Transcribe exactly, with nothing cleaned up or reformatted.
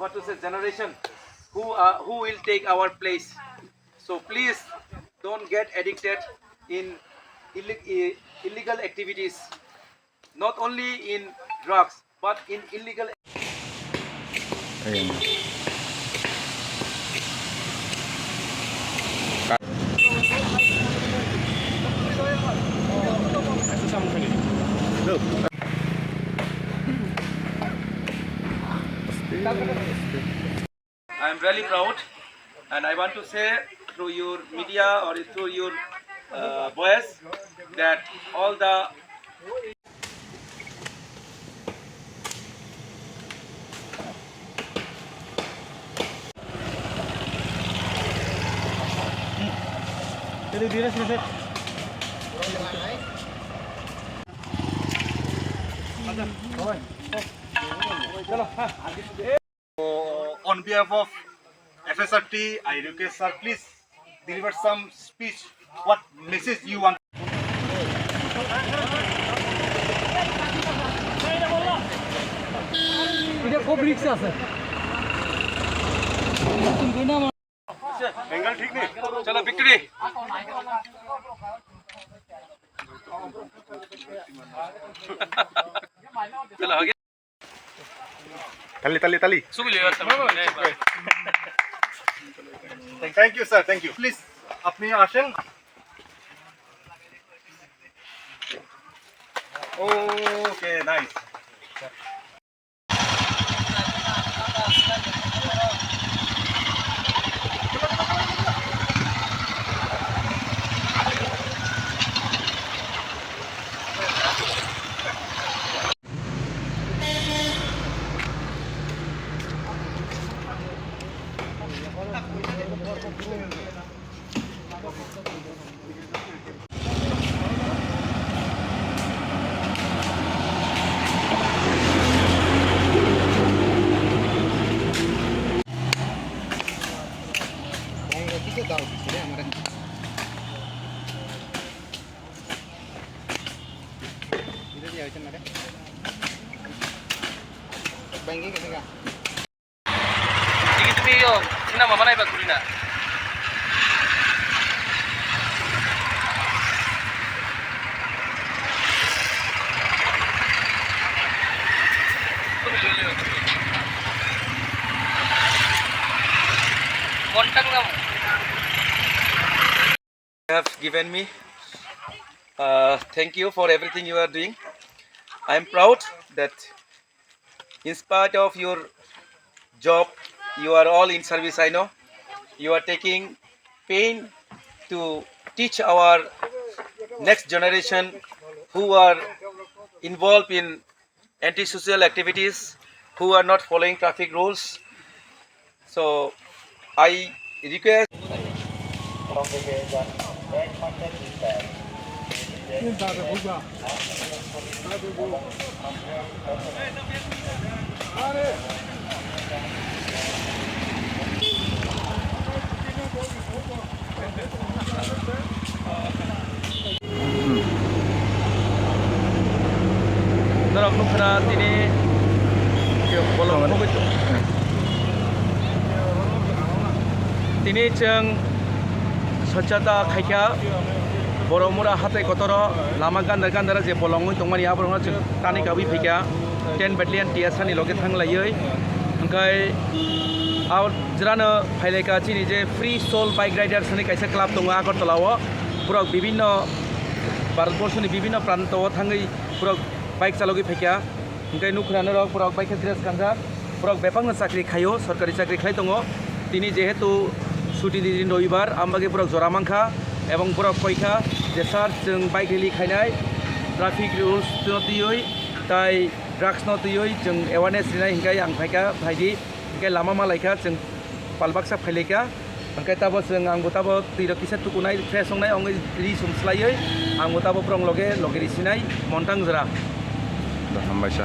what to say, generation who are, who will take our place. So please don't get addicted in illeg- i- illegal activities, not only in drugs but in illegal. I am really proud, and I want to say through your media or through your uh, voice that all the On behalf of F S R T, I request, sir, please deliver some speech. What message you want? এটা খুব রিস্ক আছে। Angle ঠিক নেই। চলো, victory। চলো, আগে। Tali, tali, tali. Thank you, sir. Thank you. Please, আপনি আসেন। Okay, nice. Banggi ka. Tigi tumi yo, sina mama nai ba kurina. Kontang nam. Have given me. Uh, thank you for everything you are doing. I am proud that in spite of your job, you are all in service, I know. You are taking pain to teach our next generation who are involved in antisocial activities, who are not following traffic rules. So I request. Norok nukha na tini bolong nugwi tong. Tini chwng swchhata khaikha, Boromura hatai kotoro lama gandar gandara je bolong wngwi tongmani aborokno chwng tani kabwi phaikha, ten battalion T S R ni loge thanglaiwi. Hwnkhe a jerano phailaikha chini je Free Soul Bike Riders hwnwi kaisa club tongo Agartala o. Borok bibinno Bharatborsoni bibinno pranto o thangwi borok bike chalogwi phaikha. Hwnkhe nukha na norok borok bai khe dress kanjak. Borok bebakno chakri khaio, sorkari chakri khlai tongo. Tini jehetu chuti ni din robibar, ambagwi borok jora mankha. Ebong borok koikha je sir, chwng bike rally khainai, traffic rules no twiwi tai drugs no twiwi chwng awareness rinai, hwnkhe ang phaikha, phaidi. Hwnkhe lama malaikha, chwng pal baksa phailaikha. Hwnkhe tabo chwng, angbo tabo twirok kisa tukunai, fresh wngnai, wngwi ri sum swlaiwi angbo tabo borok loge loge risinai montang jora. Da, hambaisa.